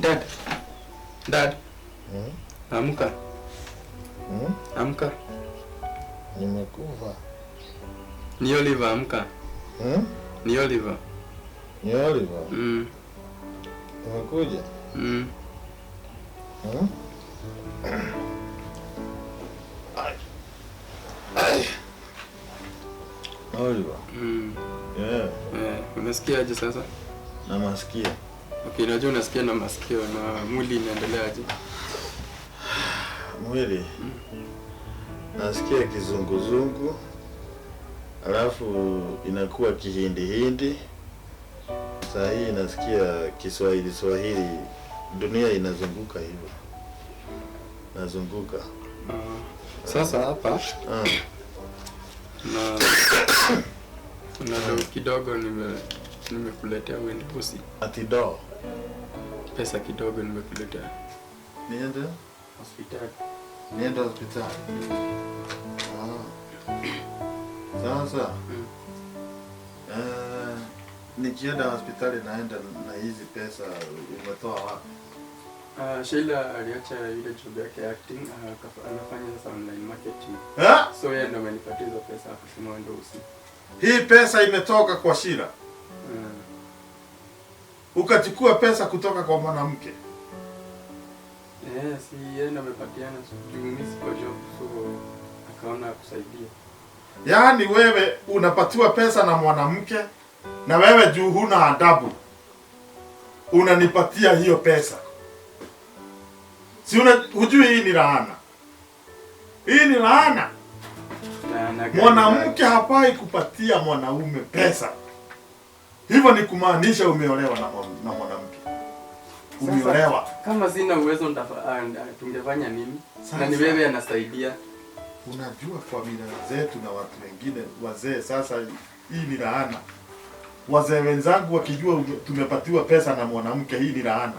Dad. Dad. Amka. Amka. Nimekufa. Ni Oliver, amka. Ni Oliver. Ni Oliver. Umekuja? Ai. Oliver. Yeah. Unasikia aje sasa? Na masikio. Okay, najua unasikia na masikio, na mwili inaendelea aje? Mwili. Nasikia kizunguzungu. Alafu inakuwa kihindi hindi. Saa hii nasikia Kiswahili Swahili. Dunia inazunguka hivyo. Nazunguka. Sasa hapa na na kidogo nimekuletea uende usi. Ati do. Pesa kidogo nimekuletea. Niende hospitali. Niende hospitali. Sasa. Nikienda hospitali naenda na hizi pesa umetoa wapi? Sheila aliacha ile job yake acting, anafanya sasa online marketing. So yeye ndo amenipatia hizo pesa akasema ndo usi. Hii pesa imetoka kwa Sheila. Ukachukua pesa kutoka kwa mwanamke. Si yeye ndo amepatiana, mimi siko job, so akaona kusaidia. Yaani wewe unapatiwa pesa na mwanamke na wewe juu huna adabu unanipatia hiyo pesa. Si hujui hii ni laana. Hii ni laana. Mwanamke hafai kupatia mwanaume pesa. Hivyo ni kumaanisha umeolewa na mwanamke. Umeolewa. Kama sina uwezo tungefanya nini? Na ni wewe anasaidia. Unajua kwa mila zetu na watu wengine wazee, sasa hii ni laana. Wazee wenzangu wakijua tumepatiwa pesa na mwanamke, hii ni laana.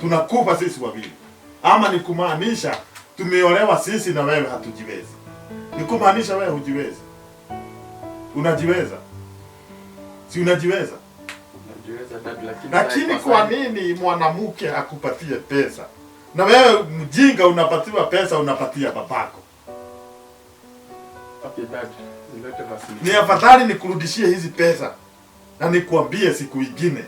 Tunakufa sisi wawili. Ama ni kumaanisha tumeolewa sisi na wewe hatujiwezi. Ni kumaanisha wewe hujiwezi. Unajiweza? Si unajiweza? Unajiweza dad, lakini kwa nini mwanamke akupatie pesa? Na wewe mjinga unapatiwa pesa unapatia babako. Okay dad, nilete basi. Ni afadhali nikurudishie hizi pesa na nikuambie siku nyingine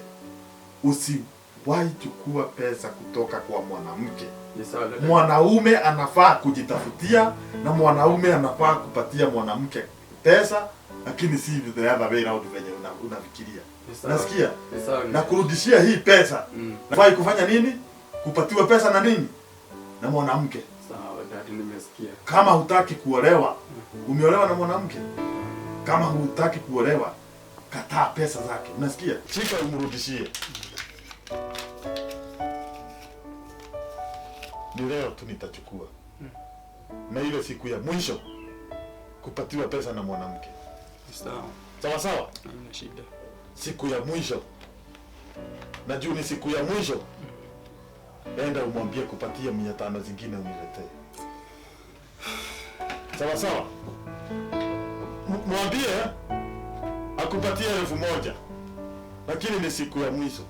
usiwahi chukua pesa kutoka kwa mwanamke. Mwanaume anafaa kujitafutia na mwanaume anafaa kupatia mwanamke pesa, lakini si the other way round venye unafikiria. Nasikia? Na kurudishia hii pesa. Nafai kufanya nini? Kupatiwa pesa na nini? Na mwanamke. Sawa dad, nimesikia. Kama hutaki kuolewa, umeolewa na mwanamke. Kama hutaki kuolewa, kataa pesa zake. Unasikia? Shika umrudishie. Ni leo tu nitachukua. Na ile siku ya mwisho kupatiwa pesa na mwanamke. Sawa. Sawa sawa? Haina shida. Siku ya mwisho. Na juu ni siku ya mwisho. Enda umwambie kupatia 500 zingine uniletee. Sawa sawa? Mwambie akupatie 1000. Lakini ni siku ya mwisho.